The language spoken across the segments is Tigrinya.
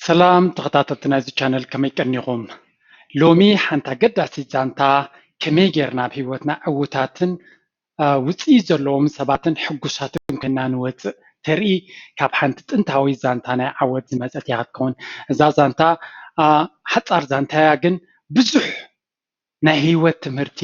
ሰላም ተኸታተልቲ ናይዚ ቻነል፣ ከመይ ቀኒኹም? ሎሚ ሓንቲ ኣገዳሲት ዛንታ፣ ከመይ ጌርና ኣብ ህይወትና ዕዉታትን ውፅኢት ዘለዎም ሰባትን ሕጉሳትን ኮይና ንወፅእ ተርኢ ካብ ሓንቲ ጥንታዊ ዛንታ ናይ ዓወት ዝመፀት እያ ክትከውን። እዛ ዛንታ ሓፃር ዛንታ እያ፣ ግን ብዙሕ ናይ ህይወት ትምህርቲ፣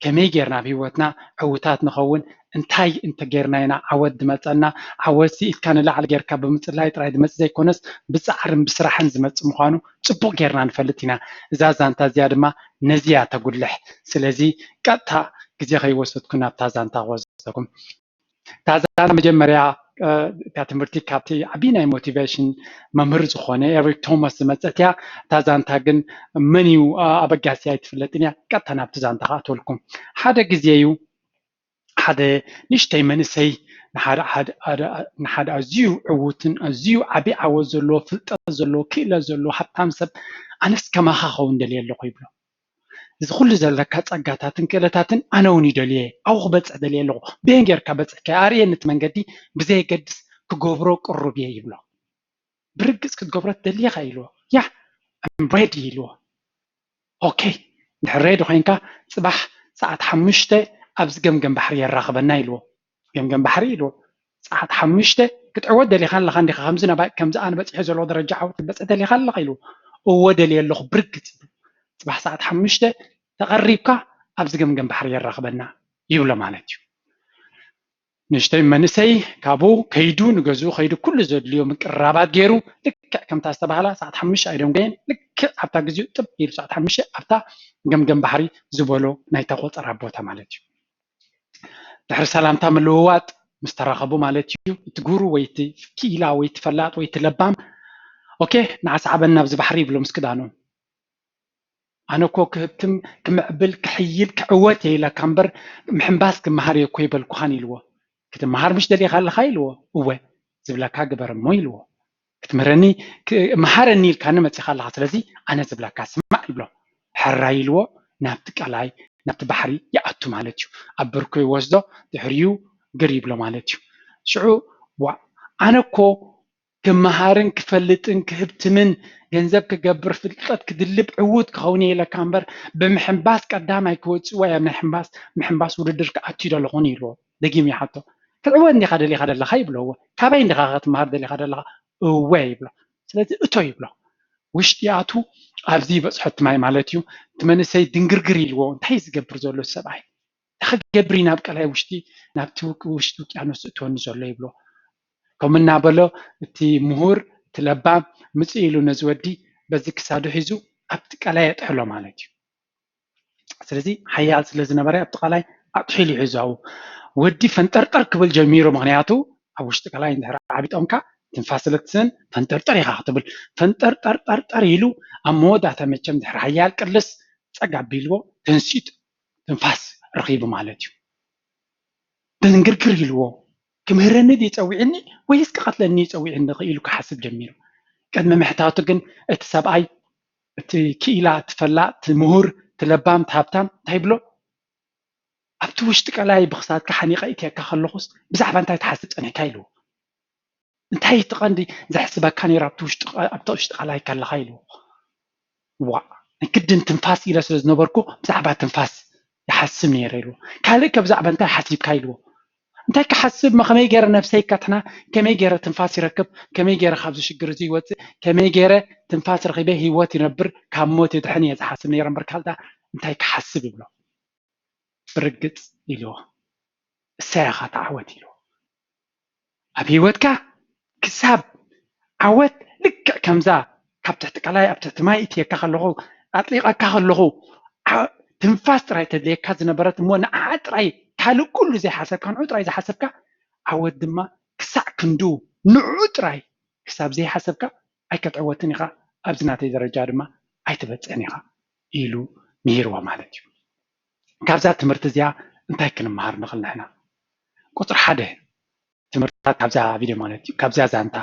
ከመይ ጌርና ኣብ ህይወትና ዕውታት ንኸውን፣ እንታይ እንተጌርና ኢና ዓወት ዝመፀና። ዓወትሲ ኢድካ ንላዕሊ ጌርካ ብምፅላይ ጥራይ ዝመፅእ ዘይኮነስ ብፃዕርን ብስራሕን ዝመፅእ ምዃኑ ፅቡቕ ጌርና ንፈልጥ ኢና። እዛ ዛንታ እዚኣ ድማ ነዚያ ተጉልሕ። ስለዚ ቀጥታ ግዜ ከይወሰድኩ ናብታ ዛንታ ክወስደኩም። እታ ዛንታ መጀመርያ እታ ትምህርቲ ካብቲ ዓብዪ ናይ ሞቲቬሽን መምህር ዝኾነ ኤሪክ ቶማስ ዝመፀት እያ። እታ ዛንታ ግን መን እዩ ኣበጋሲ ኣይትፍለጥን እያ። ቀጥታ ናብቲ ዛንታ ክኣትወልኩም። ሓደ ግዜ እዩ ሓደ ንእሽተይ መንእሰይ ንሓደ ኣዝዩ ዕዉትን ኣዝዩ ዓብዪ ዓወት ዘለዎ ፍልጠት ዘለዎ ክእለት ዘለዎ ሃብታም ሰብ ኣነስ ከማኻ ኸውን ደልየ ኣለኹ ይብሎ። እዚ ኩሉ ዘለካ ጸጋታትን ክእለታትን ኣነ እውን ይደልየ ኣብኡ ክበጽሕ ደልየ ኣለኹ። በየን ጌርካ በጺሕካ ኣርእየኒ እቲ መንገዲ ብዘየገድስ ክገብሮ ቅሩብ እየ ይብሎ። ብርግጽ ክትገብሮ ትደሊ ኢኻ ኢልዎ። ያ I'm ready ኢልዎ። ኦኬ እንድሕር ሬዲ ኮይንካ ጽባሕ ሰዓት ሓሙሽተ ኣብዚ ገምገም ባሕሪ የራኽበና ኢልዎ። ገምገም ባሕሪ ኢልዎ። ሰዓት ሓሙሽተ ክትዕወት ደሊኻ ኣለኻ እንዲኻ ከምዚ ናባይ ከምዚ ኣነ በጺሐ ዘለዎ ደረጃ ዓወት ክትበጽሕ ደሊኻ ኣለኻ ኢልዎ። እወ ደልየ ኣለኹ ብርግጽ። ጽባሕ ሰዓት ሓሙሽተ ተቐሪብካ ኣብዚ ገምገም ባሕሪ የራኽበና ይብሎ ማለት እዩ። ንእሽተይ መንእሰይ ካብኡ ከይዱ ንገዝኡ ከይዱ ኩሉ ዘድልዮ ምቅርራባት ገይሩ ልክዕ ከምታ ዝተባህላ ሰዓት ሓሙሽተ ኣይደንጎየን ልክዕ ኣብታ ግዜኡ ጥብ ኢሉ ሰዓት ሓሙሽተ ኣብታ ገምገም ባሕሪ ዝበሎ ናይታ ቆጸራ ቦታ ማለት እዩ። ድሕሪ ሰላምታ ምልውዋጥ ምስ ተራኸቡ ማለት እዩ እቲ ጉሩ ወይ እቲ ክኢላ ወይ እቲ ፈላጥ ወይ እቲ ለባም ኦኬ ንዓ ሰዓበኒ ናብዚ ባሕሪ ይብሎ ምስ ክዳኑ ኣነ እኮ ክህብትም ክምዕብል ክሕይል ክዕወት እየ ኢለካ እምበር ምሕንባስ ክመሃር እየ እኮ ይበልኩኻን ኢልዎ። ክትመሃር ምሽ ደሊኻ ኣለኻ ኢልዎ። እወ ዝብለካ ግበር እሞ ኢልዎ። ክትምህረኒ መሃረኒ ኢልካኒ መፂኻ ኣለኻ ስለዚ ኣነ ዝብለካ ስማዕ ይብሎ። ሕራይ ኢልዎ ናብቲ ቀላይ ናብቲ ባሕሪ ይኣቱ ማለት እዩ። ኣብ ብርኮ ይወስዶ ድሕሪኡ ግር ይብሎ ማለት እዩ። ሽዑ ዋ ኣነ እኮ ክመሃርን ክፈልጥን ክህብትምን ገንዘብ ክገብር ፍልጠት ክድልብ ዕዉት ክኸውን እየ ኢለካ እምበር ብምሕንባስ ቀዳማይ ክወፅእ ወይ ኣብ ናይ ሕንባስ ምሕንባስ ውድድር ክኣቱ ዶ ኣለኹን ኢልዎ። ደጊም ይሓቶ ክትዕወት እንዲኻ ደሊኻ ደለኻ ይብሎ። እወ ካበይ እንዲኻ ክትመሃር ደሊኻ ደለኻ? እወ ይብሎ። ስለዚ እቶ ይብሎ። ውሽጢ ኣቱ ኣብዚ ይበፅሖ እቲ ማይ ማለት እዩ። እቲ መንእሰይ ድንግርግር ኢልዎ እንታይ ዝገብር ዘሎ ሰብኣይ እንታይ ክገብር እዩ ናብ ቀላይ ውሽጢ ናብቲ ውሽጢ ውቅያኖስ ዝእትወኒ ዘሎ ይብሎ። ከምኡ እናበሎ እቲ ምሁር እቲ ለባም ምፅእ ኢሉ ነዚ ወዲ በዚ ክሳዱ ሒዙ ኣብቲ ቀላይ የጥሕሎ ማለት እዩ። ስለዚ ሓያል ስለ ዝነበረ ኣብቲ ቀላይ ኣጥሒሉ ይሕዞ ኣብኡ። ወዲ ፈንጠርጠር ክብል ጀሚሩ ምክንያቱ ኣብ ውሽጢ ቀላይ እንድሕር ዓቢጦምካ ትንፋስ ስለ ትስእን ፈንጠርጠር ኢኻ ክትብል ፈንጠርጠርጠርጠር ኢሉ ኣብ መወዳእታ መቸም ድሕሪ ሓያል ቅልስ ፀግ ኣቢልዎ ተንሲጡ ትንፋስ ረኺቡ ማለት እዩ። ድንግርግር ኢልዎ ክምህረኒ ድዩ ፀዊዕኒ ወይስ ክቐትለኒ እዩ ፀዊዕኒ ኢሉ ክሓስብ ጀሚሩ። ቅድሚ ምሕታቱ ግን እቲ ሰብኣይ እቲ ክኢላ እቲ ፈላጥ እቲ ምሁር እቲ ለባም እቲ ሃብታም እንታይ ይብሎ ኣብቲ ውሽጢ ቀላይ ብክሳድካ ሓኒቐ እትየካ ከለኹስ ብዛዕባ እንታይ ትሓስብ ፀኒሕካ ኢልዎ። እንታይ እቲ ቀንዲ ዘሕስበካ ነይሩ ኣብቲ ውሽጢ ቀላይ ከለኻ ኢልዎ። ዋ ናይ ግድን ትንፋስ ኢለ ስለ ዝነበርኩ ብዛዕባ ትንፋስ ይሓስብ ነይረ ኢልዎ። ካልእ ከ ብዛዕባ እንታይ ሓሲብካ ኢልዎ። እንታይ ክሓስብ ማ ከመይ ገይረ ነብሰይ ከትሕና ከመይ ገይረ ትንፋስ ይረክብ ከመይ ገይረ ካብዚ ሽግር እዚ ይወፅእ ከመይ ገይረ ትንፋስ ረኺበ ህይወት ይነብር ካብ ሞት ይድሕን እየ ዝሓስብ ነይረ እምበር ካልእ እንታይ ክሓስብ ይብሎ። ብርግፅ ኢልዎ እሰይ ኢኻ ተዓወት ኢልዎ። ኣብ ህይወትካ ክሳብ ዓወት ልክዕ ከምዛ ካብ ትሕቲ ቀላይ ኣብ ትሕቲ ማይ እትየካ ከለኹ ኣጥሊቐካ ከለኹ ትንፋስ ጥራይ ተድልየካ ዝነበረት እሞ ንዓ ጥራይ ካልእ ኩሉ ዘይሓሰብካ ንዑ ጥራይ ዝሓሰብካ ዓወት ድማ ክሳዕ ክንዱ ንዑ ጥራይ ክሳብ ዘይሓሰብካ ኣይከትዕወትን ኢኻ ኣብዚ ናተይ ደረጃ ድማ ኣይትበፅሕን ኢኻ ኢሉ ምሂርዎ ማለት እዩ። ካብዛ ትምህርቲ እዚኣ እንታይ ክንመሃር ንኽእል ንሕና? ቁፅሪ ሓደ ትምህርትታት ካብዛ ቪድዮ ማለት እዩ ካብዛ ዛንታ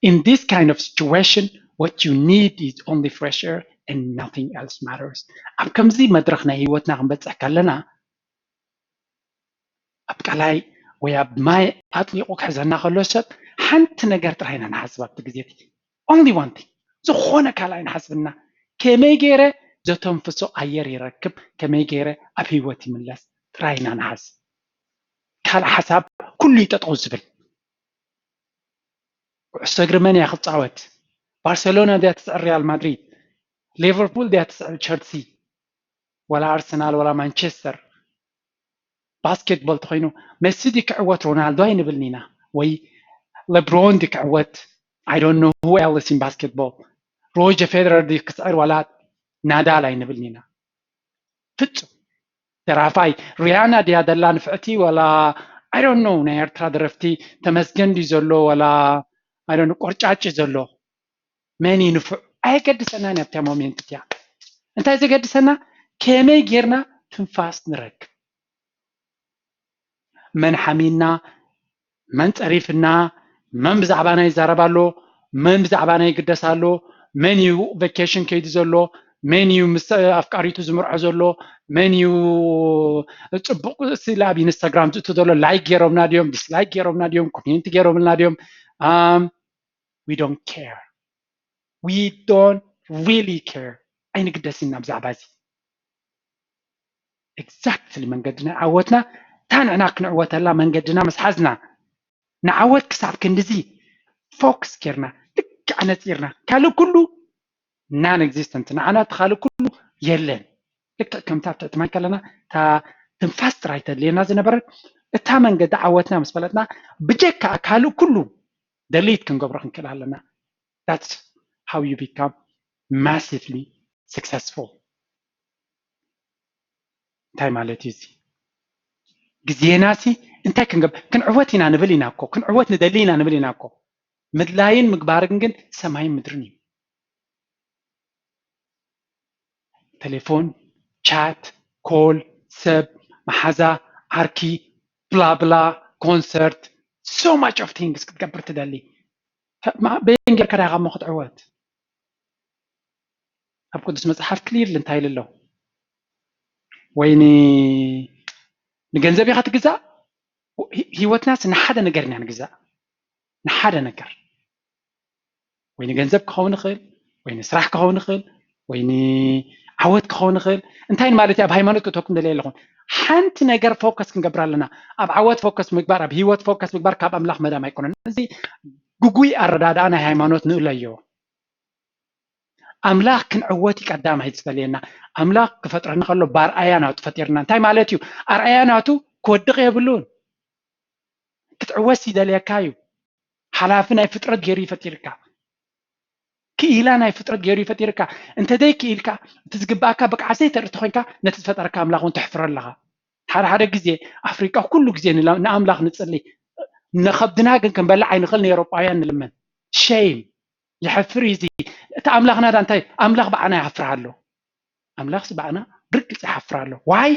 in this kind of situation what you need is only fresh air and nothing else matters። ኣብ ከምዚ መድረኽ ናይ ህይወትና ክንበፅሕ ከለና ኣብ ቀላይ ወይ ኣብ ማይ ኣጥሊቑ ክሕዘና ከሎ ሰብ ሓንቲ ነገር ጥራይ ኢና ንሓስብ ኣብቲ ግዜ እቲ only one thing ዝኾነ ካልእ ኣይንሓስብና። ከመይ ገይረ ዘተንፍሶ ኣየር ይረክብ፣ ከመይ ገይረ ኣብ ህይወት ይምለስ ጥራይ ኢና ንሓስብ። ካልእ ሓሳብ ኩሉ ይጠጠው ዝብል። ኩዕሶ እግሪ መን እያ ክፃወት? ባርሴሎና ድያ ትስዕር ሪያል ማድሪድ? ሊቨርፑል ድያ ትስዕር ቸልሲ? ወላ ኣርሰናል ወላ ማንቸስተር? ባስኬትቦል ተኮይኑ መሲ ዲ ክዕወት ሮናልዶ ኣይንብልን ኢና፣ ወይ ለብሮን ዲ ክዕወት፣ I don't know who else in basketball። ሮጀር ፌደረር ዲ ክስዕር ወላ ናዳል ኣይንብልን ኢና። ፍጹም። ደራፋይ ሪያና ድያ ደላ ንፍዕቲ ወላ I don't know ናይ ኤርትራ ደረፍቲ ተመስገን ድዩ ዘሎ ወላ I don't know ቆርጫጭ ዘሎ መን እዩ ንፉዕ ኣየገድሰናን ኣብታ ሞሜንት እቲያ። እንታይ ዘገድሰና ከመይ ጌርና ትንፋስ ንረክብ። መን ሓሚና፣ መን ጸሪፍና፣ መን ብዛዕባና ይዛረብ ኣሎ፣ መን ብዛዕባና ይግደስ ኣሎ፣ መን እዩ ቬኬሽን ከይዱ ዘሎ፣ መን እዩ ምስ ኣፍቃሪቱ ዝምርዖ ዘሎ፣ መን እዩ ጽቡቕ ስእሊ ኣብ ኢንስታግራም ዝእቱ ዘሎ፣ ላይክ ገይሮምና ድዮም፣ ዲስላይክ ገይሮምና ድዮም፣ ኮሜንት ገይሮምልና ድዮም? Um, we don't care. We don't really care. ኣይንግደስና ብዛዕባ እዚ። ኤግዛክትሊ መንገድና ዓወትና እታ ንዕና ክንዕወተላ መንገድና ምስ ሓዝና ንዓወት ክሳብ ክንድዚ ፎክስ ጌርና ልክዕ ነፂርና ካልእ ኩሉ ናን ኤግዚስተንት ንዓና እቲ ካልእ ኩሉ የለን። ልክዕ ከምታ ኣብ ትሕቲ ማይ ከለና እታ ትንፋስ ጥራይ ተድልየና ዝነበረት እታ መንገዲ ዓወትና ምስ ፈለጥና ብጀካ ካልእ ኩሉ ደሊት ክንገብሮ ክንክእል ኣለና። That's how you become massively successful። እንታይ ማለት እዩ እዚ? ግዜና ሲ እንታይ ክንገብ ክንዕወት ኢና ንብል ኢና እኮ ክንዕወት ንደሊ ኢና ንብል ኢና እኮ። ምድላይን ምግባርን ግን ሰማይን ምድርን እዩ። ቴሌፎን፣ ቻት፣ ኮል፣ ሰብ፣ መሓዛ፣ ዓርኪ፣ ብላብላ፣ ኮንሰርት፣ so much of things ክትገብር ትደሊ። በየን ጌርካ ዳኻ እሞ ክትዕወት? ኣብ ቅዱስ መጽሓፍ ክሊር እንታይ ኢሉ ኣሎ? ወይ ንገንዘብ ኢኻ ትግዛእ? ህይወትናስ ንሓደ ነገር ኢና ንግዛእ። ንሓደ ነገር ወይ ንገንዘብ ክኸውን ይኽእል ወይ ንስራሕ ክኸውን ይኽእል ወይ ንዓወት ክኸውን ይኽእል። እንታይ ማለት ኣብ ሃይማኖት ክትወኩም ደልየ ኣለኹም ሓንቲ ነገር ፎከስ ክንገብር ኣለና። ኣብ ዓወት ፎከስ ምግባር ኣብ ህይወት ፎከስ ምግባር ካብ ኣምላኽ መዳም ኣይኮነን። እዚ ግጉይ ኣረዳድኣ ናይ ሃይማኖት ንእለዮ። ኣምላኽ ክንዕወት እዩ ቀዳማይ ዝደልየና። ኣምላኽ ክፈጥረና ከሎ ብኣርኣያ ናቱ ፈጢርና። እንታይ ማለት እዩ? ኣርኣያ ናቱ ክወድቕ የብሉን። ክትዕወት ይደልየካ እዩ። ሓላፊ ናይ ፍጥረት ገይሩ ይፈጢርካ። ክኢላ ናይ ፍጥረት ገይሩ ይፈጢርካ። እንተደይ ክኢልካ እቲ ዝግባኣካ ብቅዓት ዘይተርኢ ተኮይንካ ነቲ ዝፈጠረካ ኣምላኽ እውን ተሕፍሮ ኣለኻ። ሓደ ሓደ ግዜ ኣፍሪቃ ኩሉ ግዜ ንኣምላኽ ንፅሊ ንኸብድና ግን ክንበልዕ ኣይንኽእል ንኤሮጳውያን ንልምን። ሸይም የሕፍር እዩ እዚ። እቲ ኣምላኽና ዳ እንታይ ኣምላኽ ብዓና ይሓፍር ኣሎ። ኣምላኽሲ ብዓና ብርግፅ ይሓፍር ኣሎ። ዋይ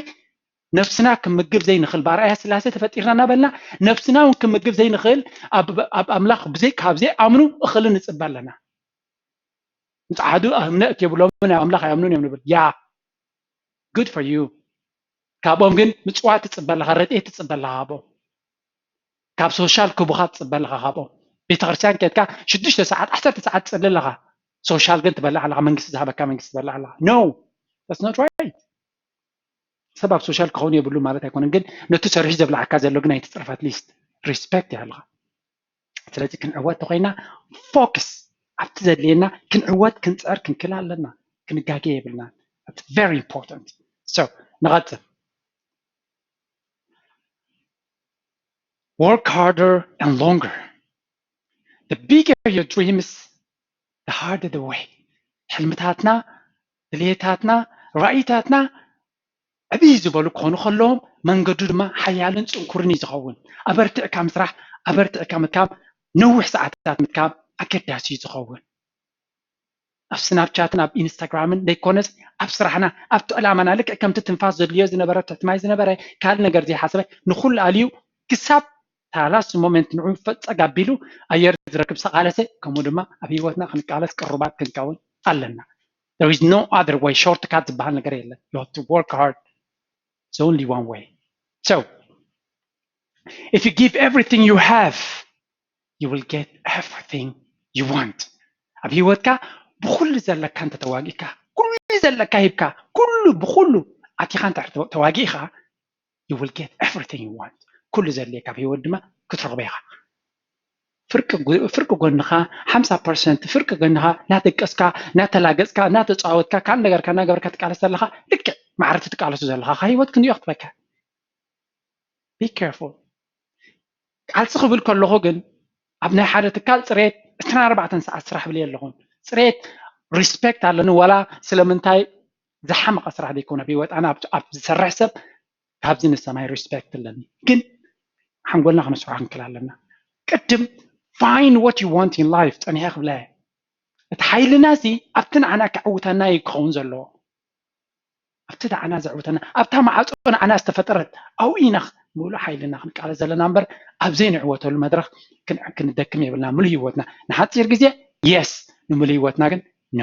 ነፍስና ክምግብ ዘይንኽእል ብኣርኣያ ስላሴ ተፈጢርና እናበልና ነፍስና እውን ክምግብ ዘይንኽእል ኣብ ኣምላኽ ብዘይ ካብ ዘይኣምኑ እኽሊ ንፅበ ኣለና። ምፅዓዱ እምነት የብሎምን ኣብ ኣምላኽ ኣይኣምኑን እዮም ንብል። ያ good for you። ካብኦም ግን ምፅዋት ትፅበ ኣለኻ፣ ረድኤት ትፅበ ኣለኻ ካብኦም። ካብ ሶሻል ክቡኻ ትፅበ ኣለኻ ካብኦም። ቤተክርስትያን ከድካ ሽዱሽተ ሰዓት ዓሰርተ ሰዓት ትፅሊ ኣለኻ። ሶሻል ግን ትበልዕ ኣለኻ፣ መንግስቲ ዝሃበካ መንግስቲ ትበልዕ ኣለኻ። No, that's not right። ሰብ ኣብ ሶሻል ክኸውን የብሉ ማለት ኣይኮነን፣ ግን ነቲ ሰሪሑ ዘብልዓካ ዘሎ ግን ኣይትፅረፍ። At least respect ይሃልኻ። ስለዚ ክንዕወት ተኮይና ፎክስ ኣብቲ ዘድልየና ክንዕወት ክንፅዕር ክንክል ኣለና። ክንጋገ የብልና። That's very important። So ንቐፅል። Work harder and longer. The bigger your dreams, the harder the way. ሕልምታትና፣ ድልየታትና፣ ራእይታትና ዕብይ ዝበሉ ክኾኑ ከለዎም መንገዱ ድማ ሓያልን ፅንኩርን እዩ ዝኸውን። ኣበርቲዕካ ምስራሕ፣ ኣበርቲዕካ ምድካም፣ ነዊሕ ሰዓታት ምድካም ኣገዳሲ እዩ ዝኸውን። ኣብ ስናፕቻትን ኣብ ኢንስታግራምን ዘይኮነስ ኣብ ስራሕና ኣብቲ ዕላማና ልክዕ ከምቲ ትንፋስ ዘድልዮ ዝነበረ ትሕቲ ማይ ዝነበረ ካልእ ነገር ዘይሓሰበ ንኩሉ ኣልዩ ክሳብ ታላስ ሞመንት ንዑ ፈፀግ ኣቢሉ ኣየር ዝረክብ ዝተቃለሰ ከምኡ ድማ ኣብ ህይወትና ክንቃለስ ቅሩባት ክንከውን ኣለና። There is no other way። ሾርት ካት ዝበሃል ነገር የለን። You have to work hard. It's only one way. So if you give everything you have, you will get everything you want. ኣብ ህይወትካ ብኩሉ ዘለካ እንተ ተዋጊእካ፣ ኩሉ ዘለካ ሂብካ፣ ኩሉ ብኩሉ ኣቲኻ እንተ ተዋጊእካ፣ you will get everything you want። ኩሉ ዘድልየካ ኣብ ህይወት ድማ ክትረኽቦ ኢኻ። ፍርቂ ጎንኻ ሓምሳ ፐርሰንት ፍርቂ ጎንኻ እናደቀስካ እናተላገፅካ እናተፃወትካ ካልእ ነገርካ እናገበርካ ትቃለስ ዘለኻ ልክዕ ማዕረ ትቃለሱ ዘለኻ ህይወት ክንዮ ክትበካ። Be careful። ቃልሲ ክብል ከለኹ ግን ኣብ ናይ ሓደ ትካል ፅሬት ዕስራን ኣርባዕተን ሰዓት ስራሕ ብለየ ኣለኹ። ፅሬት ሪስፔክት ኣለኒ ዋላ ስለምንታይ ዝሓመቐ ስራሕ ዘይኮነ ኣብ ህይወት ኣነ ኣብ ዝሰርሕ ሰብ ካብዚ ንሰማይ ሪስፔክት ኣለኒ። ግን ሓንጎልና ክነስርሖ ክንክእል ኣለና። ቅድም find what you want in life ፀኒሐ ክብለ እቲ ሓይልና ሲ ኣብቲ ንዓና ከዕውተና እዩ ክኸውን ዘለዎ። ኣብቲ ንዓና ዘዕውተና ኣብታ ማዕፆ ንዓና ዝተፈጠረት ኣብኡ ኢና ምሉእ ሓይልና ክንቃለ ዘለና እምበር ኣብ ዘይንዕወተሉ መድረክ ክንደክም የብልና። ምሉእ ህይወትና ንሓፂር ግዜ የስ ንምሉእ ህይወትና ግን ኖ።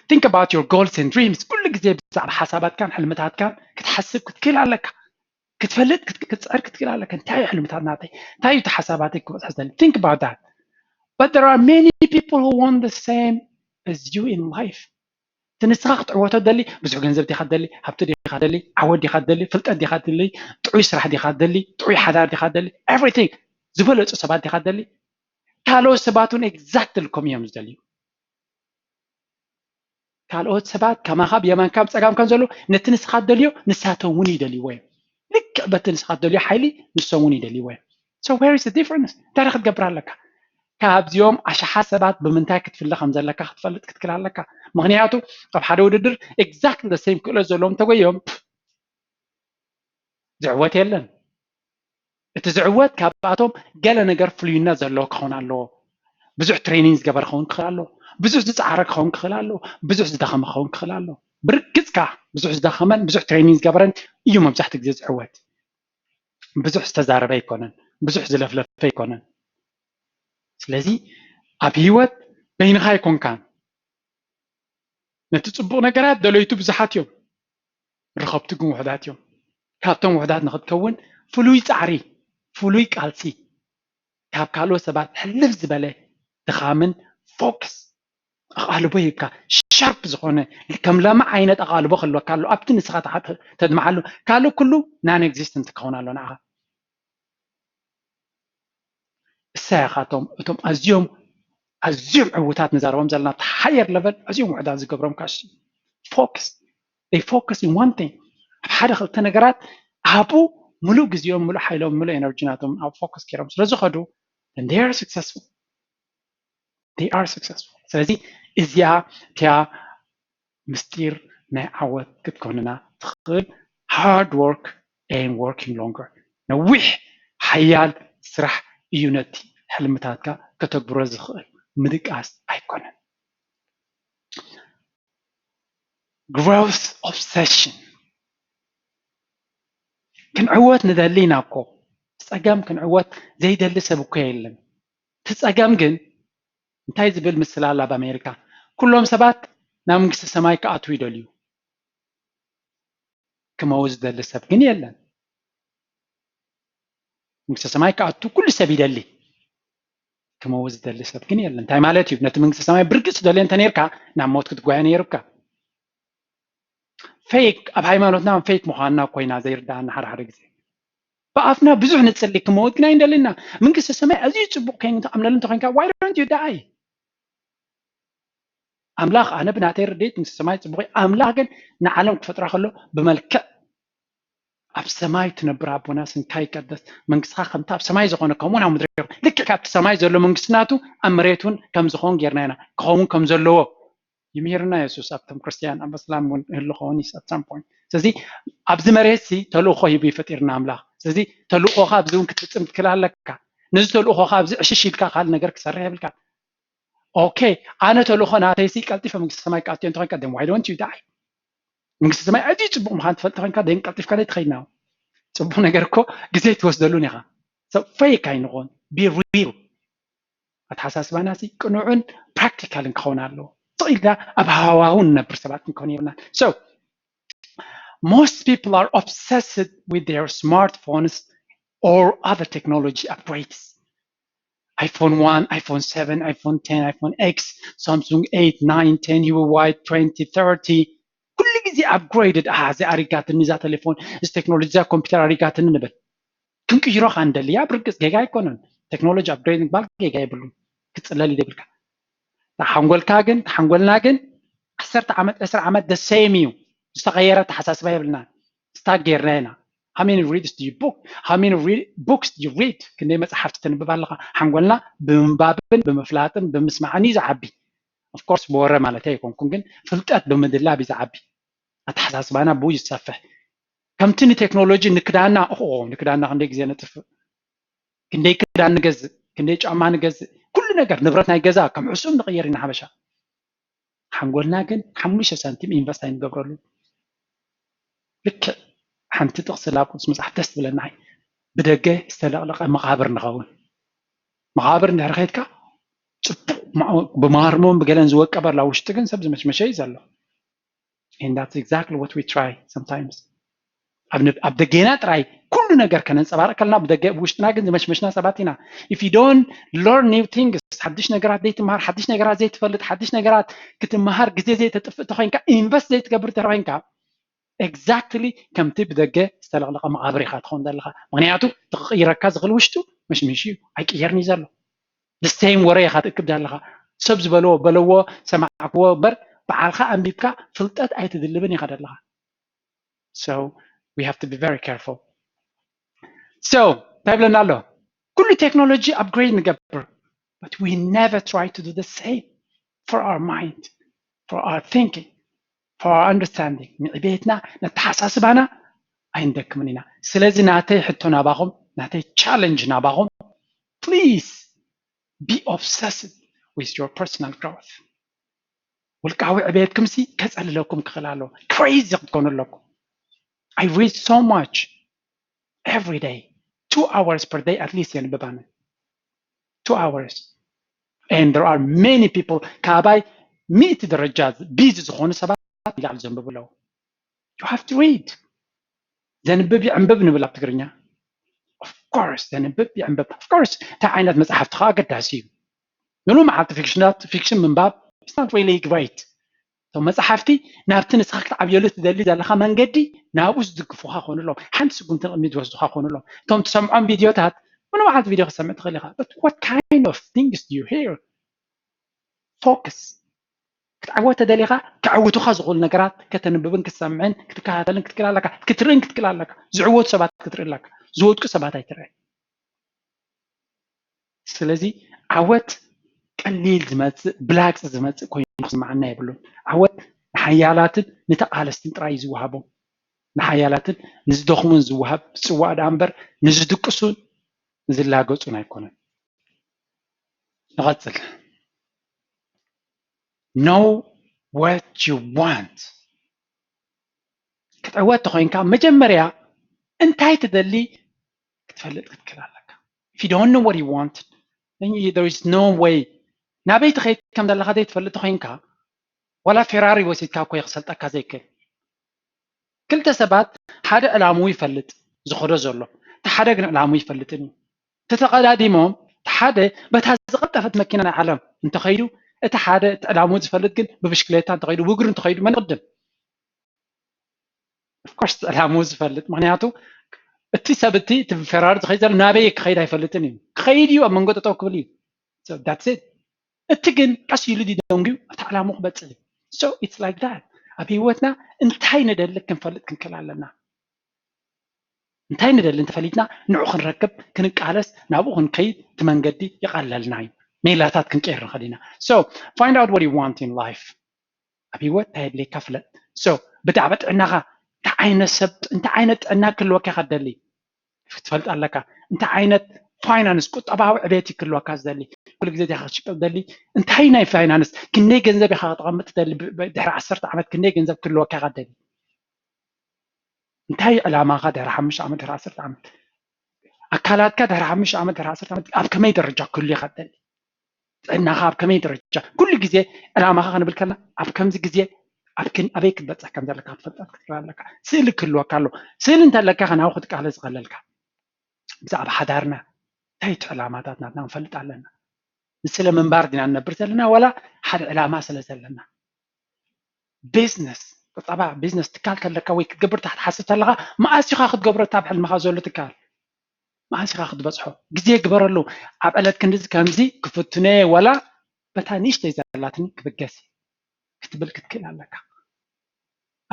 Think about your goals and dreams። ኩሉ ግዜ ብዛዕባ ሓሳባትካን ሕልምታትካን ክትሓስብ ክትክእል ኣለካ። ክትፈልጥ ክትፅዕር ክትክእል ኣለካ። እንታይ እዩ ሕልምታት ናተይ? እንታይ እዩ እቲ ሓሳባተይ ክበፅሕ ዝደሊ? Think about that። But there are many people who want the same as you in life። እቲ ንስኻ ክትዕወቶ ደሊ ብዙሕ ገንዘብ ዲኻ ደሊ፣ ሃብቲ ዲኻ ደሊ፣ ዓወት ዲኻ ደሊ፣ ፍልጠት ዲኻ ደሊ፣ ጥዑይ ስራሕ ዲኻ ደሊ፣ ጥዑይ ሓዳር ዲኻ ደሊ፣ everything ዝበለፁ ሰባት ዲኻ ደሊ። ካልኦት ሰባት እውን exactly ከም እዮም ዝደልዩ። ካልኦት ሰባት ከማኻ ብየማንካ ብፀጋምካን ዘለዉ ነቲ ንስኻ ትደልዮ ንሳቶም እውን ይደልይዎ እዮም። ልክዕ በቲ ንስኻ ትደልዮ ሓይሊ ንሶም እውን ይደልይዎ እዮም። So where is the difference? እንታይ ክትገብር ኣለካ? ካብዚኦም ኣሽሓት ሰባት ብምንታይ ክትፍለ ከም ዘለካ ክትፈልጥ ክትክእል ኣለካ። ምክንያቱ ኣብ ሓደ ውድድር exactly the same ክእለት ዘለዎም እንተጎዮም ዝዕወት የለን። እቲ ዝዕወት ካብኣቶም ገለ ነገር ፍሉይነት ዘለዎ ክኸውን ኣለዎ። ብዙሕ ትሬኒንግ ዝገበረ ክኸውን ክኽእል ኣለዎ። ብዙሕ ዝፀዓረ ክኸውን ክኽእል ኣለዎ። ብዙሕ ዝደኸመ ክኸውን ክኽእል ኣለዎ። ብርግፅካ ብዙሕ ዝደኸመን ብዙሕ ትሬኒንግ ዝገበረን እዩ መብዛሕትኡ ግዜ ዝዕወት። ብዙሕ ዝተዛረበ ኣይኮነን፣ ብዙሕ ዝለፍለፈ ኣይኮነን። ስለዚ ኣብ ህይወት በይንኻ ኣይኮንካን። ነቲ ፅቡቕ ነገራት ደለይቱ ብዙሓት እዮም፣ ረኸብቱ ግን ውሑዳት እዮም። ካብቶም ውሑዳት ንክትከውን ፍሉይ ፃዕሪ፣ ፍሉይ ቃልሲ፣ ካብ ካልኦት ሰባት ሕልፍ ዝበለ ድኻምን ፎክስ ኣቓልቦ ሂብካ ሻርፕ ዝኾነ ከም ለማ ዓይነት ኣቓልቦ ክህልወካ ኣሎ። ኣብቲ ንስኻ ተድምዓሉ ካልእ ኩሉ non existent ክኸውን ኣሎ ንዓኻ። እሳይ ኢኻ እቶም እቶም ኣዝዮም ኣዝዮም ዕዉታት ንዛረቦም ዘለና እቲ higher level ኣዝዮም ውሑዳት ዝገብሮም ካሽ ፎክስ they focus in one thing ኣብ ሓደ ክልተ ነገራት ኣብኡ ሙሉእ ግዜኦም ሙሉእ ሓይሎም ሙሉእ ኤነርጂ ናቶም ኣብ ፎከስ ገይሮም ስለ ዝኸዱ they are successful they are successful ስለዚ እዚኣ እቲያ ምስጢር ናይ ዓወት ክትኮንና ትኽእል hard work and working longer ነዊሕ ሓያል ስራሕ እዩ ነቲ ሕልምታትካ ከተግብሮ ዝኽእል ምድቃስ ኣይኮነን growth obsession ክንዕወት ንደሊ ኢና እኮ ብፀገም ክንዕወት ዘይደሊ ሰብ እኮ የለን እቲ ፀገም ግን እንታይ ዝብል ምስላ ኣላ ኣብ ኣሜሪካ ኩሎም ሰባት ናብ መንግስቲ ሰማይ ክኣትዉ ይደልዩ ክመውት ዝደሊ ሰብ ግን የለን መንግስቲ ሰማይ ክኣቱ ኩሉ ሰብ ይደሊ ክመውት ዝደሊ ሰብ ግን የለን እንታይ ማለት እዩ ነቲ መንግስቲ ሰማይ ብርግፅ ትደልዮ እንተ ነርካ ናብ ሞት ክትጓየ ነይሩካ ፌክ ኣብ ሃይማኖትና ፌክ ምዃንና ኮይና ዘይርዳእና ሓደ ሓደ ግዜ ብኣፍና ብዙሕ ንፅሊ ክመውት ግን ኣይንደልና መንግስቲ ሰማይ ኣዝዩ ፅቡቅ ከይኑ ተኣምነሉ እንተኮይንካ why don't you die ኣምላኽ ኣነ ብናተይ ርድኢት ምስ ሰማይ ፅቡቅ ኣምላኽ ግን ንዓለም ክፈጥራ ከሎ ብመልክዕ ኣብ ሰማይ ትነብር ኣቦና ስምካ ይቀደስ መንግስትኻ ከምቲ ኣብ ሰማይ ዝኾነ ከምኡ ናብ ምድሪ ይኹን ልክዕ ካብቲ ሰማይ ዘሎ መንግስቲ ናቱ ኣብ መሬት እውን ከም ዝኸውን ጌርና ኢና ክኸውን ከም ዘለዎ ይምህርና የሱስ ኣብቶም ክርስትያን ኣብ እስላም እውን ይህሉ ኸውን at some point ስለዚ ኣብዚ መሬት ሲ ተልእኾ ሂቡ ይፈጢርና ኣምላኽ ስለዚ ተልእኾኻ ኣብዚ እውን ክትፍፅም ትክእል ኣለካ ነዚ ተልእኾኻ ኣብዚ ዕሽሽ ኢልካ ካልእ ነገር ክሰርሕ የብልካ okay ኣነ ተልእኾ ናተይሲ ቀልጢፈ መንግስቲ ሰማይ ክኣትዮ እንተኮይንካ then why don't you die መንግስቲ ሰማይ ኣዝዩ ፅቡቅ ምዃን ትፈልጥ ኮይንካ then ቀልጢፍካ ዘይትኸይድ ናብ ፅቡቅ ነገር እኮ ግዜ ኣይትወስደሉን ኢኻ ሰብ ፌክ ኣይንኾን be real ኣተሓሳስባና ሲ ቅኑዕን ፕራክቲካልን ክኸውን ኣለዎ ስቕ ኢልና ኣብ ሃዋሁ ንነብር ሰባት ክንከውን የብልና so most people are obsessed with their smartphones or other technology upgrades iPhone one, iPhone seven, iPhone ten, iPhone X, Samsung eight, nine, ten, Huawei twenty thirty ኩሉ ግዜ upgraded። ኣሃ፣ እዚ ኣሪጋትኒ እዛ ቴሌፎን፣ እዚ ቴክኖሎጂ፣ እዛ ኮምፒውተር ኣሪጋትኒ ንብል። ክንቅይሮ ካ እንደሊ፣ ያ ብርግጽ ጌጋ ኣይኮነን። ቴክኖሎጂ upgrade ምግባር ጌጋ የብሉን። ክጽለል ይደብልካ። ሓንጎልካ ግን፣ ሓንጎልና ግን ዓሰርተ ዓመት፣ ዕስራ ዓመት the same እዩ። ዝተቐየረ ኣተሓሳስባ የብልና። ስታክ ጌርና ኢና። How many reads do you book? How many read, books do you read? ክንደይ መጽሓፍቲ ተንብብ ኣለኻ? ሓንጎልና ብምንባብን ብምፍላጥን ብምስማዕን እዩ ዝዓቢ። Of course ብወረ ማለት ኣይኮንኩን፣ ግን ፍልጠት ብምድላብ እዩ ዝዓቢ። ኣተሓሳስባና ብኡ ይሰፍሕ። ከምቲ ንቴክኖሎጂ ንክዳና፣ ኦ፣ ንክዳና ክንደይ ግዜ ነጥፍእ፣ ክንደይ ክዳን ንገዝእ፣ ክንደይ ጫማ ንገዝእ፣ ኩሉ ነገር ንብረት ናይ ገዛ ከም ሕሱም ንቕየር ኢና ሓበሻ። ሓንጎልና ግን ሓሙሽተ ሳንቲም ኢንቨስት ኣይንገብረሉ። ልክዕ ሓንቲ ጥቕሲ ላብ ቅዱስ መጽሓፍ ደስ ትብለና፣ ብደገ ዝተለቕለቐ መቓብር ንኸውን። መቓብር እንድሕር ከይድካ ጽቡቕ ብማርሞን ብገለን ዝወቀበላ ውሽጢ ግን ሰብ ዝመሽመሸ እዩ ዘሎ። And that's exactly what we try sometimes. ኣብ ደገና ጥራይ ኩሉ ነገር ከነንጸባርቅ ከለና፣ ብደገ ብውሽጥና ግን ዝመሽመሽና ሰባት ኢና። If you don't learn new things፣ ሓድሽ ነገራት ዘይትምሃር፣ ሓድሽ ነገራት ዘይትፈልጥ፣ ሓድሽ ነገራት ክትምሃር ግዜ ዘይተጥፍእ ተኮይንካ፣ ኢንቨስት ዘይትገብር ተኮይንካ፣ exactly ከምቲ ብደገ ዝተለቕለቐ መቓብር ኢኻ ትኸውን ዘለኻ። ምክንያቱ እቲ ክቕይረካ ዝኽእል ውሽጡ መሽመሽ እዩ፣ ኣይቅየርን እዩ ዘሎ። The same ወረ ኢኻ ትእክብ ዘለኻ። ሰብ ዝበልዎ በለዎ ሰማዕክዎ እምበር፣ ባዕልኻ ኣንቢብካ ፍልጠት ኣይትድልብን ኢኻ ዘለኻ። So we have to be very careful. So እንታይ ይብለና ኣሎ? ኩሉ ቴክኖሎጂ upgrade ንገብር, but we never try to do the same for our mind, for our thinking, for our understanding. ንዕቤትና፣ ነተሓሳስባና ኣይንደክምን ኢና። ስለዚ ናተይ ሕቶ ናባኹም፣ ናተይ ቻለንጅ ናባኹም፣ please be obsessed with your personal growth. ውልቃዊ ዕቤትኩም ሲ ከጸልለኩም ክኽእል ኣለዎ። ክሬዚ ክትኮኑ ኣለኩም። I read so much every day. Two hours per day at least የንብብ ኣነ። Two hours. And there are many people ካባይ ሚእቲ ደረጃ ቢዚ ዝኾኑ ሰባት ይላዕሉ ዘንብቡ ኣለዉ። You have to read. ዘንብብ ይዕንብብ ንብል ኣብ ትግርኛ። Of course ዘንብብ ይዕንብብ። Of course እንታይ ዓይነት መጽሓፍቲ ከዓ ኣገዳሲ እዩ። ምሉ መዓልቲ ፊክሽናት፣ ፊክሽን ምንባብ is not really great። እቶም መጽሓፍቲ ናብቲ ንስኻ ክትዓብየሉ ትደሊ ዘለኻ መንገዲ ናብኡ ዝድግፉኻ ክኾኑ ኣለዎም። ሓንቲ ስጉምቲ ንቕድሚት ዝወስዱኻ ክኾኑ ኣለዎም። እቶም ትሰምዖም ቪድዮታት፣ ምሉ መዓልቲ ቪድዮ ክትሰምዕ ትኽእል ኢኻ። But what kind of things do you hear? Focus. ክትዓወት ተደሊኻ፣ ከዕውቱኻ ዝኽእሉ ነገራት ከተንብብን ክትሰምዕን ክትከታተልን ክትክእል ኣለካ። ክትርእን ክትክእል ኣለካ። ዝዕወቱ ሰባት ክትርኢ ኣለካ። ዝወድቁ ሰባት ኣይትርአን። ስለዚ ዓወት ቀሊል ዝመጽእ፣ ብላግጺ ዝመጽእ ኮይኑ ክስምዓና የብሉን። ዓወት ንሓያላትን ንተቓለስትን ጥራይ እዩ ዝወሃቦም። ንሓያላትን ንዝደኽሙን ዝወሃብ ጽዋእ ደኣ እምበር፣ ንዝድቅሱን ንዝላገጹን ኣይኮነን። ንቐጽል። Know what you want. ክትዕወት ተኾይንካ መጀመርያ እንታይ ትደሊ ክትፈልጥ ክትክእል ኣለካ። If you don't know what you want, then you, there is no way. ናበይ ትኸይድ ከም ዘለኻ ዘይትፈልጥ ተኾይንካ፣ ዋላ ፌራሪ ወሲድካ እኮ እዩ ክሰልጠካ ዘይክእል። ክልተ ሰባት፣ ሓደ ዕላምኡ ይፈልጥ ዝኸዶ ዘሎ፣ እቲ ሓደ ግን ዕላምኡ ይፈልጥን እዩ። ተተቐዳዲሞም፣ እቲ ሓደ በታ ዝቐልጠፈት መኪና ናይ ዓለም እንተኸይዱ፣ እቲ ሓደ እቲ ዕላምኡ ዝፈልጥ ግን ብብሽክሌታ እንተኸይዱ፣ ብእግሩ እንተኸይዱ፣ መን ይቕድም? Of course እቲ ዕላምኡ ዝፈልጥ፣ ምክንያቱ እቲ ሰብ እቲ፣ እቲ ፌራሪ ዝኸይድ ዘሎ ናበይ ክኸይድ ኣይፈልጥን እዩ። ክኸይድ እዩ፣ ኣብ መንጎ ጠጠው ክብል እዩ። So that's it። እቲ ግን ቀስ ኢሉ ድዩ ደንጉዩ ኣብቲ ዕላምኡ ክበጽሕ እዩ። So it's like that። ኣብ ህይወትና እንታይ ንደሊ ክንፈልጥ ክንክእል ኣለና። እንታይ ንደሊ እንተፈሊጥና ንዑ ክንረክብ፣ ክንቃለስ፣ ናብኡ ክንከይድ እቲ መንገዲ ይቐለልና እዩ። ሜላታት ክንቀይር ንኽእል ኢና። So find out what you want in life። ኣብ ህይወት እንታይ የድልየካ ፍለጥ። So ብዛዕባ ጥዕናኻ፣ እንታይ ዓይነት ሰብ፣ እንታይ ዓይነት ጥዕና ክህልወካ ኢኻ ትደሊ ክትፈልጥ ኣለካ። እንታይ ዓይነት ፋይናንስ፣ ቁጠባዊ ዕቤት ክህልወካ ዝደሊ? ኩሉ ግዜ ዲኻ ክትሽቅል ትደሊ? እንታይ ናይ ፋይናንስ፣ ክንደይ ገንዘብ ኢኻ ክተቐምጥ ትደሊ? ብ-፣ ብ-፣ ድሕሪ ዓሰርተ ዓመት ክንደይ ገንዘብ ክህልወካ ኢኻ ትደሊ? እንታይ እዩ ዕላማኻ ድሕሪ ሓሙሽተ ዓመት፣ ድሕሪ ዓሰርተ ዓመት? ኣካላትካ ድሕሪ ሓሙሽተ ዓመት፣ ድሕሪ ዓሰርተ ዓመት ኣብ ከመይ ደረጃ ክህሉ ኢኻ ትደሊ? ጥዕናኻ ኣብ ከመይ ደረጃ? ኩሉ ግዜ ዕላማኻ ክንብል ከለና ኣብ ከምዚ ግዜ ኣብ ክን-፣ ኣበይ ክትበጽሕ ከም ዘለካ ክትፈልጥ ክትክእል ኣለካ። ስእሊ ክህልወካ ኣሎ። ስእሊ እንተለካ ኢኻ ናብኡ ክትቃለስ ዝቐለልካ። ብዛዕባ ሓዳርና፣ እንታይ እቲ ዕላማታት ናትና ክንፈልጥ ኣለና። ንስለ ምንባር ዲና ንነብር ዘለና ዋላ ሓደ ዕላማ ስለ ዘለና። ቢዝነስ ቁጠባ ቢዝነስ ትካል ከለካ ወይ ክትገብር ክትሓስብ ተለካ መኣስ ኢኻ ክትገብሮ እታ ኣብ ሕልምኻ ዘሎ ትካል መኣስ ኢኻ ክትበፅሖ ግዜ ግበረሉ። ኣብ ዕለት ክንድዚ ከምዚ ክፍትነ ዋላ በታ ንእሽተይ ዘላትኒ ክብገስ ክትብል ክትክእል ኣለካ።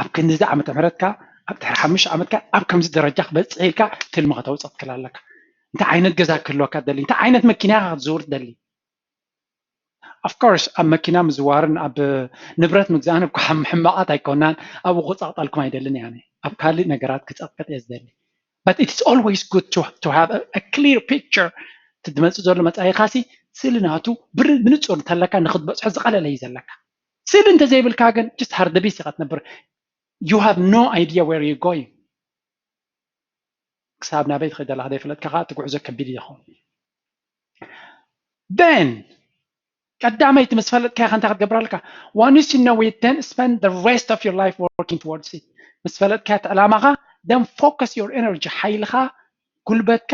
ኣብ ክንድዚ ዓመተ ምህረትካ ኣብ ድሕሪ ሓሙሽተ ዓመትካ ኣብ ከምዚ ደረጃ ክበፅሕ ኢልካ ትልሚ ከተውፅእ ክትክእል ኣለካ። እንታይ ዓይነት ገዛ ክህልወካ ትደሊ? እንታይ ዓይነት መኪና ክትዝውር ትደሊ? Of course ኣብ መኪና ምዝዋርን ኣብ ንብረት ምግዛእን እኳ ሕማቓት ኣይኮናን። ኣብኡ ክፀቕጠልኩም ኣይደልን እየ። ኣብ ካልእ ነገራት ክፀቕጥ እየ ዝደሊ። But it's always good to, to have a, a clear picture። እቲ ዝመፅእ ዘሎ መፃኢኻሲ ስእሊ ናቱ ብንፁር እንተለካ ንክትበፅሖ ዝቐለለ እዩ ዘለካ። ስእሊ እንተዘይብልካ ግን just ሃርደቢስ ኢኻ ትነብር። You have no idea where you're going። ክሳብ ናበይ ትኸይድ ዘለኻ ዘይፈለጥካ ከዓ እቲ ጉዕዞ ከቢድ እዩ ዝኸውን። Then ቀዳመይቲ ምስ ፈለጥካያ ከ እንታይ ክትገብር ኣለካ? Once you know it, then spend the rest of your life working towards it። ምስ ፈለጥካያ እቲ ዕላማኻ then focus your energy ሓይልኻ፣ ጉልበትካ፣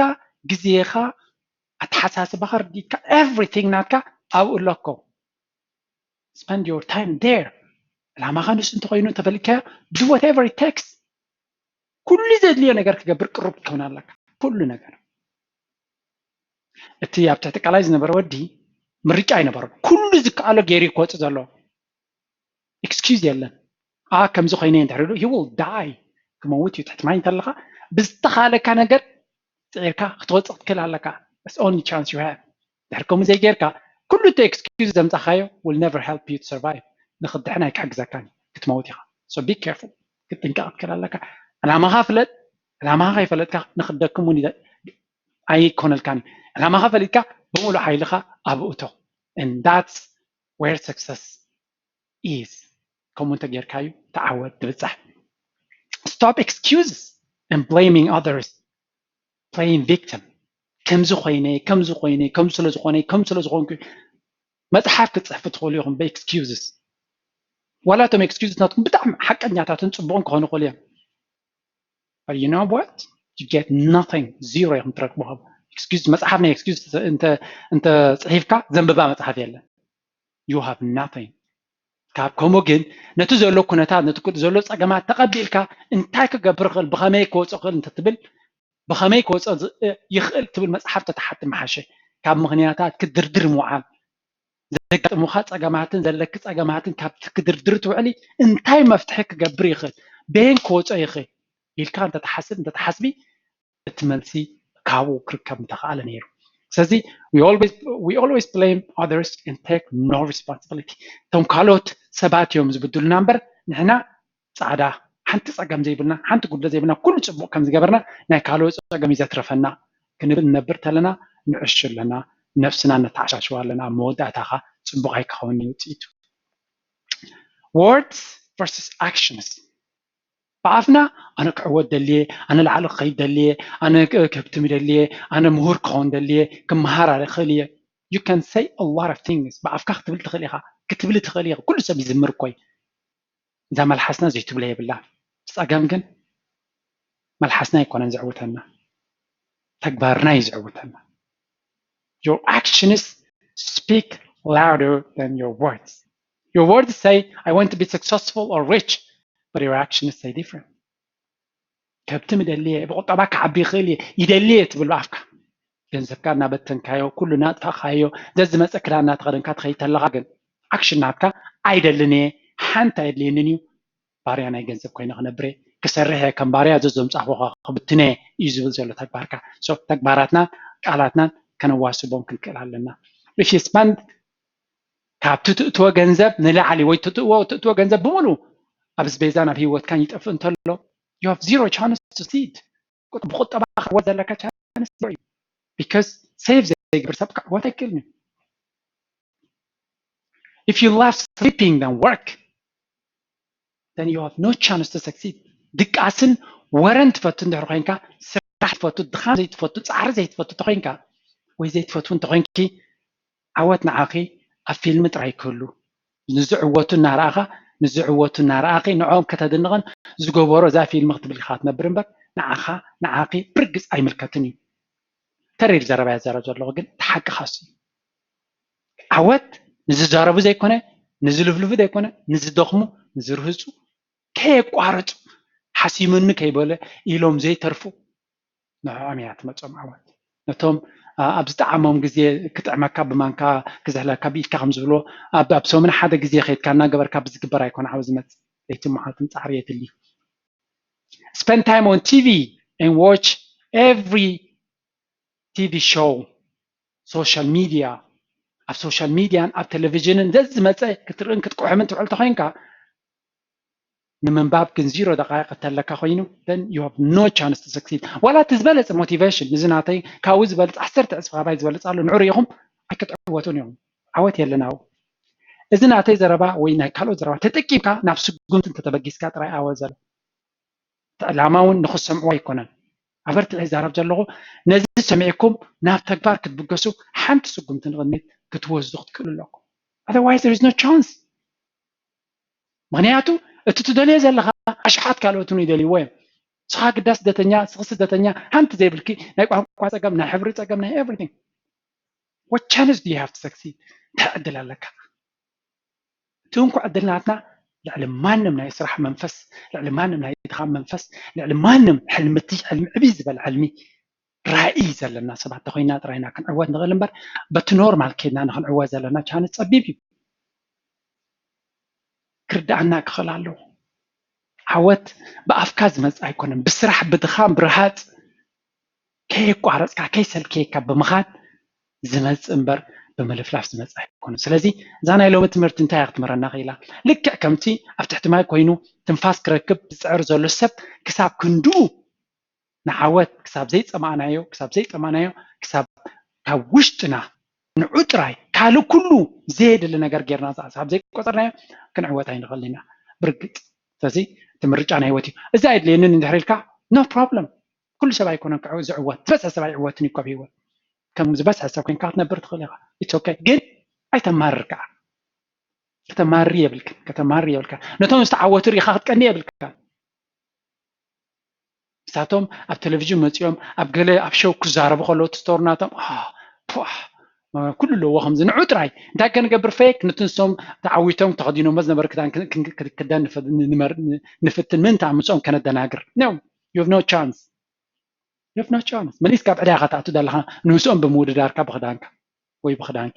ግዜኻ፣ ኣተሓሳስባኻ፣ ርዲእካ everything ናትካ ኣብኡ ኣለኮ። Spend your time there። ዕላማኻ ንሱ እንተኮይኑ እንተፈሊጥካዮ do whatever it takes። ኩሉ ዘድልዮ ነገር ክገብር ቅሩብ ክትከውን ኣለካ። ኩሉ ነገር እቲ ኣብ ትሕቲ ቃላይ ዝነበረ ወዲ ምርጫ ኣይነበሮን። ኩሉ ዝከኣሎ ገይሩ ክወፅእ ዘለዎ። Excuse የለን። ኣ ከምዚ ኮይነ እንድሕር ኢሉ he will die። ክመውት እዩ ትሕቲ ማይ እንተለካ ብዝተኻለካ ነገር ፅዒርካ ክትወፅእ ክትክእል ኣለካ። That's only chance you have። ድሕር ከምኡ ዘይጌርካ ኩሉ እቲ excuse ዘምፃኻዮ will never help you to survive። ንክድሕን ኣይክሕግዘካን ክትመውት ኢኻ። So be careful። ክትጥንቀቕ ክትክእል ኣለካ። ዕላማኻ ፍለጥ። ዕላማኻ ከይፈለጥካ ንክትደክም እውን ኣይኮነልካን እዩ። ዕላማኻ ፈሊጥካ ብምሉእ ሓይልኻ ኣብኡ እቶ። And that's where success is። ከምኡ እንተጌርካዩ ተዓወት ትብጻሕ። Stop excuses and blaming others። Playing victim። ከምዚ ኮይነ ከምዚ ኮይነ ከምዚ ስለ ዝኾነ ከምዚ ስለ ዝኾንኩ መፅሓፍ ክትፅሕፉ ትኽእሉ ኢኹም ብ excuses። ዋላ እቶም excuses ናትኩም ብጣዕሚ ሓቀኛታትን ፅቡቕን ክኾኑ ይኽእሉ እዮም። But you know what? You get nothing። Zero ኢኹም ትረክቡ። ካብ excuse መፅሓፍ ናይ excuse እንተ ፅሒፍካ ዘንብባ መፅሓፍ የለን። You have nothing። ካብ ከምኡ ግን ነቲ ዘሎ ኩነታት ነቲ ዘሎ ፀገማት ተቐቢልካ እንታይ ክገብር ይኽእል ብኸመይ ክወፅእ ይኽእል እንተትብል ብኸመይ ክወፅእ ይኽእል ትብል መፅሓፍ ተተሓትም ምሓሸ። ካብ ምኽንያታት ክትድርድር ምውዓል ዘጋጥሙኻ ፀገማትን ዘለኪ ፀገማትን ካብ ክትድርድሪ ትውዕሊ እንታይ መፍትሒ ክገብር ይኽእል በየን ክወፅኦ ይኽእል ኢልካ እንተትሓስብ እንተትሓስቢ እቲ መልሲ ካብኡ ክርከብ ምተኻእለ ነይሩ። ስለዚ we always, we always blame others and take no responsibility። እቶም ካልኦት ሰባት እዮም ዝብድሉና እምበር ንሕና ፃዕዳ ሓንቲ ፀገም ዘይብልና ሓንቲ ጉድለት ዘይብልና ኩሉ ፅቡቕ ከም ዝገበርና ናይ ካልኦት ፀገም እዩ ዘትረፈና ክንብል ንነብር ተለና ንዕሽ ኣለና ነብስና ነተዓሻሽዋ ኣለና ኣብ መወዳእታኻ ፅቡቕ ኣይክኸውን እዩ ውፅኢቱ። Words versus actions። ብኣፍና ኣነ ክዕወት ደልየ ኣነ ላዕሊ ክኸይድ ደልየ ኣነ ከብትም ደልየ ኣነ ምሁር ክኸውን ደልየ ክመሃር ክእል እየ። You can say a lot of things። ብኣፍካ ክትብል ትኽእል ኢኻ ክትብል ትኽእል ኢኻ ኩሉ ሰብ ይዝምር እኮይ። እዛ መልሓስና ዘይትብሎ የብላ። ፀገም ግን መልሓስና ኣይኮነን ዘዕውተና ተግባርና እዩ ዘዕውተና። Your actions speak louder than your words. Your words say I want to be successful or rich, but your actions say different. ከብቲ ምደልየ ብቁጠባ ክዓቢ ይኽእል እየ ይደልየ ትብል ብኣፍካ ገንዘብካ እናበተንካዮ ኩሉ እናጥፋእካዮ ዘዝመፀ ክዳን እናተኸደንካ ትኸይድ ተለኻ ግን ኣክሽን ናትካ ኣይደልን እየ ሓንቲ ኣየድልየንን እዩ ባርያ ናይ ገንዘብ ኮይነ ክነብር እየ ክሰርሕ እየ ከም ባርያ ዘዞም ፃፎኻ ክብትነ እዩ ዝብል ዘሎ ተግባርካ ተግባራትናን ቃላትናን ከነዋስቦም ክንክእል ኣለና if you spend ካብቲ ትእትዎ ገንዘብ ንላዕሊ ወይ ትእትዎ ትእትዎ ገንዘብ ብምሉ ኣብ ስቤዛን ኣብ ህይወትካን ይጠፍእ እንተሎ you have zero chance to succeed ብቁጠባ ክወት ዘለካ chance እዩ because save ዘይገብር ሰብ ክዕወት ኣይክእልን እዩ if you love sleeping than work then you have no chance to succeed ድቃስን ወረን ትፈቱ እንድሕር ኮይንካ ስራሕ ትፈቱ ድኻም ዘይትፈቱ ፃዕሪ ዘይትፈቱ እንተኮይንካ ወይ ዘይትፈትው እንተኮይንኪ ዓወት ንዓኺ ኣብ ፊልሚ ጥራይ ክህሉ ንዝዕወቱ እናረኣኻ ንዝዕወቱ እናረኣኺ ንዕኦም ከተድንቕን ዝገበሮ እዛ ፊልሚ ክትብል ኢኻ ትነብር እምበር ንዓኻ ንዓኺ ብርግፅ ኣይምልከትን እዩ ተሪር ዘረባ እየ ዝዛረብ ዘለኹ፣ ግን እቲ ሓቂ ካሱ እዩ። ዓወት ንዝዛረቡ ዘይኮነ፣ ንዝልፍልፉ ዘይኮነ፣ ንዝደኽሙ፣ ንዝርህፁ፣ ከየቋርፁ፣ ሓሲሙኒ ከይበለ ኢሎም ዘይተርፉ፣ ንዕኦም እያ ትመፅኦም ዓወት። ነቶም ኣብ ዝጠዓሞም ግዜ ክጥዕመካ ብማንካ ክዝሕለካ ብኢድካ ከም ዝብሎ፣ ኣብ ሰሙን ሓደ ግዜ ከይድካ እናገበርካ ብዝግበር ኣይኮነ ዓወት ዝመፅእ። ለይትን መዓልትን ፃዕሪ የድሊ። Spend time on T V and watch every T V show, social media፣ ኣብ social media ን ኣብ ቴሌቪዥንን ዘዝመፀ ክትርእን ክትቆሕምን ትውዕል ተኮይንካ፣ ንምንባብ ግን ዚሮ ደቃይቅ እተለካ ኮይኑ፣ then you have no chance to succeed። ዋላ እቲ ዝበለፀ motivation፣ እዚ ናተይ ካብኡ ዝበልፅ ዓሰርተ ዕፅፊ ካባይ ዝበልፅ ኣሎ፣ ንዑ ርኢኹም ኣይክትዕወቱን ኢኹም። ዓወት የለን ኣብኡ። እዚ ናተይ ዘረባ ወይ ናይ ካልኦት ዘረባ ተጠቂምካ ናብ ስጉምቲ እንተተበጊስካ ጥራይ ዓወት ዘሎ። እቲ ዕላማ እውን ንኽሰምዕዎ ኣይኮነን። ኣበርቲዐ ይዛረብ ዘለኹ፣ ነዚ ሰሚዕኩም ናብ ተግባር ክትብገሱ ሓንቲ ስጉምቲ ንቕድሚት ክትወስዱ ክትክእሉ ኣለኩም። Otherwise there is no chance። ምኽንያቱ እቲ ትደልዮ ዘለኻ ኣሽሓት ካልኦት እውን ይደልይዎ እዮም። ንስኻ ግዳ ስደተኛ፣ ንስኺ ስደተኛ፣ ሓንቲ ዘይብልኪ ናይ ቋንቋ ፀገም፣ ናይ ሕብሪ ፀገም፣ ናይ everything። What chance do you have to succeed? እንታይ ዕድል ኣለካ? እቲ እንኮ ዕድል ናትና ልዕሊ ማንም ናይ ስራሕ መንፈስ፣ ልዕሊ ማንም ናይ ድኻም መንፈስ፣ ልዕሊ ማንም ሕልምቲ፣ ሕልሚ ዕብይ ዝበለ ሕልሚ ራእይ ዘለና ሰባት ተኮይና ጥራይና ክንዕወት ንኽእል እምበር፣ በቲ ኖርማል ከይድና ንክንዕወት ዘለና ቻንስ ጸቢብ እዩ። ክርድኣና ክኽእል ኣለዎ። ዓወት ብኣፍካ ዝመጽእ ኣይኮነን፣ ብስራሕ፣ ብድኻም፣ ብርሃጽ ከየቋረጽካ ከይሰልከየካ ብምኻድ ዝመጽእ እምበር ብምልፍላፍ ዝመጽእ ኣይኮነን። ስለዚ እዛ ናይ ሎሚ ትምህርቲ እንታይ እያ ክትምህረና ክኢላ? ልክዕ ከምቲ ኣብ ትሕቲ ማይ ኮይኑ ትንፋስ ክረክብ ዝጽዕር ዘሎ ሰብ ክሳብ ክንድኡ ንዓወት ክሳብ ዘይጸማእናዮ፣ ክሳብ ዘይጸማእናዮ፣ ክሳብ ካብ ውሽጥና ንዑ ጥራይ ካልእ ኩሉ ዘየድሊ ነገር ጌርና ክሳብ ዘይቆጸርናዮ ክንዕወት ኣይንኽእልን ኢና ብርግጽ። ስለዚ እቲ ምርጫ ናይ ህይወት እዩ። እዚ ኣይድልየንን እንድሕር ኢልካ no problem። ኩሉ ሰብ ኣይኮነን ክዕ-፣ ዝዕወት። ዝበዝሐ ሰብ ኣይዕወትን እዩ ካብ ህይወት። ከም ዝበዝሐ ሰብ ኮይንካ ክትነብር ትኽእል ኢኻ። It's okay። ግን ኣይተማርር ከዓ። ከተማሪ የብልክን፣ ከተማሪ የብልካ። ነቶም ዝተዓወቱ ርኢኻ ክትቀኒ የብልካ። ንሳቶም ኣብ ቴሌቪዥን መፂኦም ኣብ ገለ ኣብ ሸው ክዛረቡ ከለዉ እቲ ስቶር ናቶም፣ "አ፣ ፑ፣ አ፣ ኩሉ ኣለዎ ከምዚ ንዑ ጥራይ እንታይ ከንገብር ፌክ ነቲ ንሶም ተዓዊቶም ተኸዲኖሞ ዝነበረ ክዳን ክ-፣ ክ-፣ ክ-፣ ክዳን ንፈ-፣ ን-፣ ንመር-፣ ን-፣ ንፍትን ምንታ ምስኦም ከነደናግር?" No, you have no chance። You have no chance። መሊስካ ኣብ ዕዳጋ ትኣቱ ዘለኻ ንስኦም ብምውድዳርካ ብኽዳንካ ወይ ብኽዳንኪ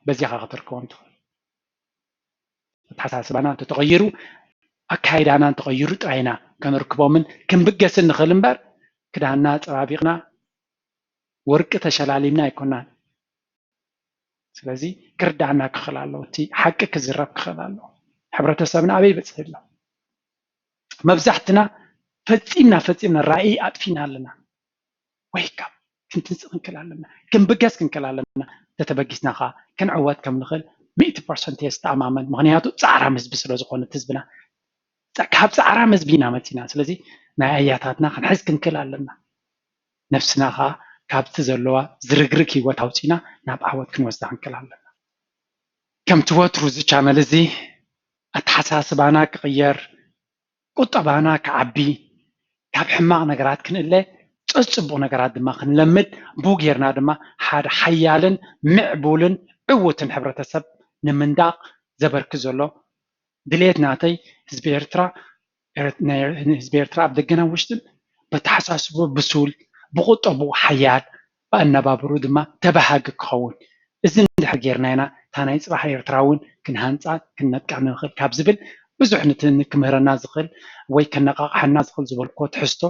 በዚኻ ከተርክቦም ትኽእል። ኣተሓሳስባና እንተተቐይሩ ኣካይዳና እንተቐይሩ ጥራይና ከነርክቦምን ክንብገስን ንኽእል እምበር ክዳንና ኣጸባቢቕና ወርቂ ተሸላሊምና ኣይኮናን። ስለዚ ክርዳእና ክኽእል ኣለዎ። እቲ ሓቂ ክዝረብ ክኽእል ኣለዎ። ሕብረተሰብና ኣበይ በፂሑ ኣሎ? መብዛሕትና ፈፂምና ፈፂምና ራእይ ኣጥፊና ኣለና። Wake up። ክንትንስእ ክንክእል ኣለና። ክንብገስ ክንክእል ኣለና። እንተተበጊስና ከዓ ክንዕወት ከም ንኽእል ሚእቲ ፐርሰንት እየ ዝተኣማመን። ምኽንያቱ ፃዕራም ህዝቢ ስለ ዝኾነ እቲ ህዝብና ፃ-፣ ካብ ፃዕራም ህዝቢ ኢና መፂና። ስለዚ ናይ ኣያታትና ክንሕዝ ክንክእል ኣለና። ነብስና ከዓ ካብቲ ዘለዋ ዝርግርግ ህይወት ኣውፂና ናብ ዓወት ክንወስዳ ክንክእል ኣለና። ከምቲ ወትሩ እዚ ቻነል እዚ ኣተሓሳስባና ክቕየር፣ ቁጠባና ክዓቢ፣ ካብ ሕማቕ ነገራት ክንእለ፣ ጽጽቡቕ ነገራት ድማ ክንለምድ፣ ብኡ ጌርና ድማ ሓደ ሓያልን ምዕቡልን ዕዉትን ሕብረተሰብ ንምንዳቕ ዘበርክት ዘሎ ድሌት ናተይ ህዝቢ ኤርትራ፣ ኤር-፣ ናይ ህዝቢ ኤርትራ ኣብ ደገና ውሽጥን በተሓሳስቦ ብሱል፣ ብቁጠቡ ሓያል፣ ብኣነባብሩ ድማ ተባሃጊ ክኸውን። እዚ እንድሕር ጌርና ኢና፣ እታ ናይ ጽባሕ ኤርትራ እውን ክንሃንጻ፣ ክንነጥቃ ንኽእል ካብ ዝብል ብዙሕ ንቲ-፣ ክምህረና ዝኽእል ወይ ከነቓቕሐና ዝኽእል ዝበልኩዎ ትሕዝቶ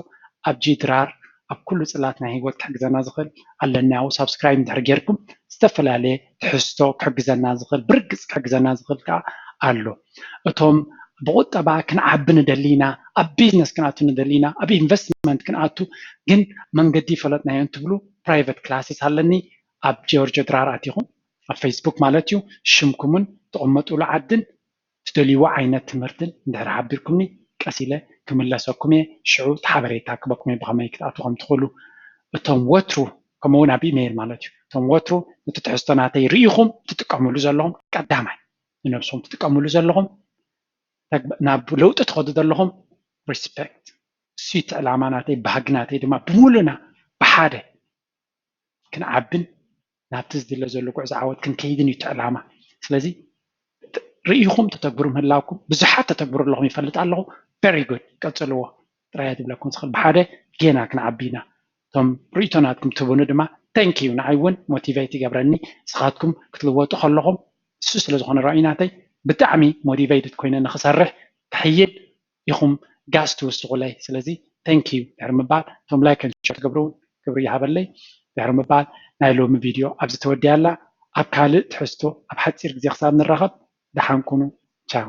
ኣብ ጂ ድራር ኣብ ኩሉ ጽላት ናይ ህይወት ክሕግዘና ዝኽእል ኣለና። ያው ሳብስክራይብ እንድሕር ጌርኩም ዝተፈላለየ ትሕዝቶ ክሕግዘና ዝኽእል፣ ብርግጽ ክሕግዘና ዝኽእል ከኣ ኣሎ። እቶም ብቁጠባ ክንዓቢ ንደሊ ኢና፣ ኣብ ቢዝነስ ክንኣቱ ንደሊ ኢና፣ ኣብ ኢንቨስትመንት ክንኣቱ፣ ግን መንገዲ ይፈለጥናዮ እንትብሉ ፕራይቨት ክላስስ ኣለኒ። ኣብ ጆርጆ ድራር ኣቲኹም ኣብ ፌስቡክ ማለት እዩ ሽምኩምን ትቕመጡሉ ዓድን ትደልይዎ ዓይነት ትምህርትን እንድሕር ሓቢርኩምኒ ቀስ ኢለ ክምለሰኩም እየ። ሽዑ እቲ ሓበሬታ ክበኩም እየ ብኸመይ ክትኣትዉ ከም ትኽእሉ። እቶም ወትሩ ከምኡ እውን ኣብ ኢሜይል ማለት እዩ። እቶም ወትሩ ነቲ ትሕዝቶ ናተይ ርኢኹም ትጥቀምሉ ዘለኹም ቀዳማይ ንነብሶም ትጥቀምሉ ዘለኹም ተግባ-፣ ናብ ለውጢ ትኸዱ ዘለኹም ሪስፔክት። እሱ እቲ ዕላማ ናተይ፣ ባህጊ ናተይ ድማ ብምሉእና ብሓደ ክንዓብን ናብቲ ዝድለ ዘሎ ጉዕዞ ዓወት ክንከይድን እዩ እቲ ዕላማ። ስለዚ ርኢኹም ተተግብሩ ምህላውኩም፣ ብዙሓት ተተግብሩ ኣለኹም ይፈልጥ ኣለኹ። Very good፣ ቀጽልዎ ጥራይ ዝብለኩም ዝኽእል። ብሓደ ጌና ክንዓቢ ኢና። እቶም ርእይቶ ናትኩም ትህቡኒ ድማ thank you፣ ንዓይ እውን ሞቲቬት ይገብረኒ። ንስኻትኩም ክትልወጡ ከለኹም እሱ ስለ ዝኾነ ራእዩ ናተይ ብጣዕሚ ሞቲቬትድ ኮይነ ንኽሰርሕ ክሕይል ኢኹም ጋስ ትውስኹለይ። ስለዚ thank you ድሕሪ ምባል፣ እቶም ላይክ ሸር ትገብሩ እውን ክብሪ ይሃበለይ ድሕሪ ምባል፣ ናይ ሎሚ ቪድዮ ኣብዚ ተወዲኣ ኣላ። ኣብ ካልእ ትሕዝቶ ኣብ ሓፂር ግዜ ክሳብ ንራኸብ ደሓን ኩኑ። ቻው።